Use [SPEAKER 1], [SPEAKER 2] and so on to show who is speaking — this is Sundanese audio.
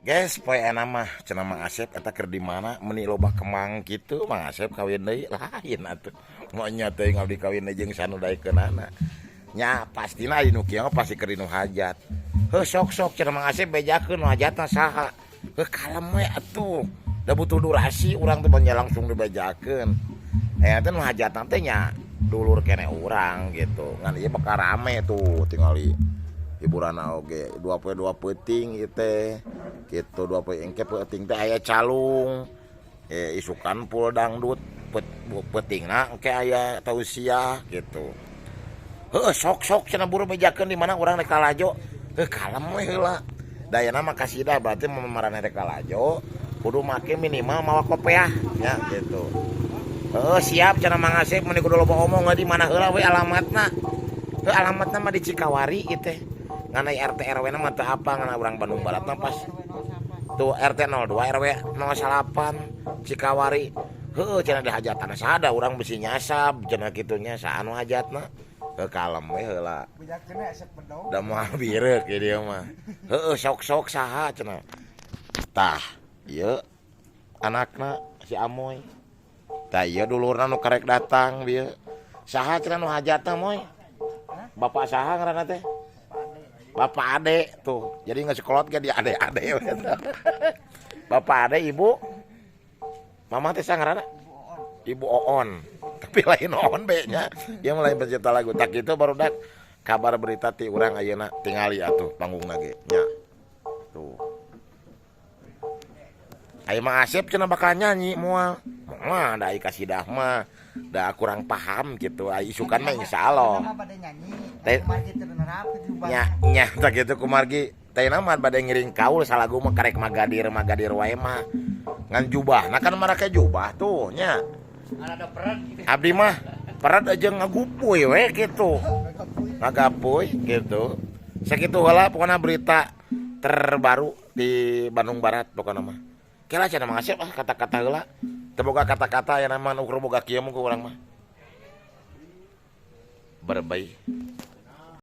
[SPEAKER 1] Guys, poe enak mah cenah Mang Asep eta keur di mana meuni loba kemang kitu. Mang Asep kawin deui lain atuh. Moal teuing abdi kawin deui jeung sanu daekeunana. Nya pastina aya nu kieu mah pasti keur dinu hajat. Heuh, sok-sok cenah Mang Asep bejakeun nu hajatna saha. Heuh, kalem we atuh. Da butuh durasi urang teh nya langsung dibejakeun. Eh teh nu hajatna teh nya dulur keneh urang gitu. Ngan ieu bakal rame tuh, tingali hiburan oge 2 poe 2 peuting ieu teh gitu. 2 poe engke peuting teh aya calung, eh isukan full dangdut, peutingna engke aya tausiah gitu. Heuh, sok sok cenah buru bejakeun di mana urang rek lalajo. Heuh, kalem we heula. Dayana mah kasidah berarti mun maraneh rek lalajo kudu make minimal mawa kopeah nya gitu. Heuh, siap cenah Mang Asep, mun kudu loba omong di mana heula we alamatna. Heuh, alamatna mah di Cikawari ieu teh. Ngan RT RW na mah teu apa, ngan urang Bandung Barat mah pas tuh RT 02 RW 08 Cikawari. Heuh, cenah di hajatan sada urang bisi nyasab cenah kitu nya, saha nu hajatna. Heuh, kalem we heula. Da moal bireuk ieu dieu mah. Heueuh, sok-sok saha cenah. Tah, ieu anakna si Amoy. Tah, ieu dulurna nu karek datang bieu. Saha cenah nu hajatna, Moy? Bapak saha ngaranna teh? Bapak Ade tuh. Jadi nggak sekolot ge dia ade-ade. Bapak Ade, Ibu Mama teh saha ngaranna? Ibu Oon. Tapi lain Oon be nya. Dia lain pencipta lagu. Tak itu barudak kabar berita ti urang ayeuna, tingali atuh panggungna ge nya. Tuh. Aya Mang Asep cenah bakal nyanyi moal. Moal da ai kasidah mah da kurang paham gitu. Ai isukan mah insyaallah. Teh nya nya tak gitu kumargi teh mah bade ngiring kaul salagu mah karek magadir magadir wae mah. Ngan jubah, nah kan marake jubah tuh nya. Abdi mah pered aja ngagupuy we gitu. Ngagapuy gitu. Sakitu heula pokona berita terbaru di Bandung Barat pokona mah. Kela cenah Mang Asep ah kata-kata heula. Teu boga kata-kata aya mah ukur boga kieu mah ku urang mah. Berbay.